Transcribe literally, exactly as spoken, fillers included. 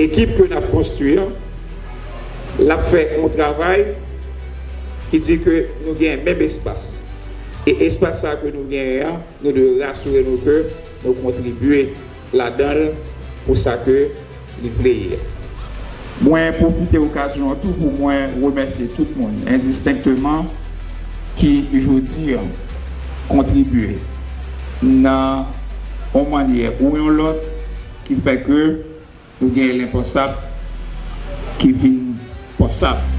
Ekip ke n ap konstwi an, l ap fè yon travay ki di ke nou gen menm espas. E espas sa ke nou genyen an, nou dwe rasire nou ke nou kontribye ladan l pou sa ke li vle ye. Mwen pwofite okazyon an tou pou mwen remèsye tout moun, endistenkteman, ki jodi a kontribye nan yon mannyè ou yon lòt ki fè ke nou gen lenpansab ki vin pansab.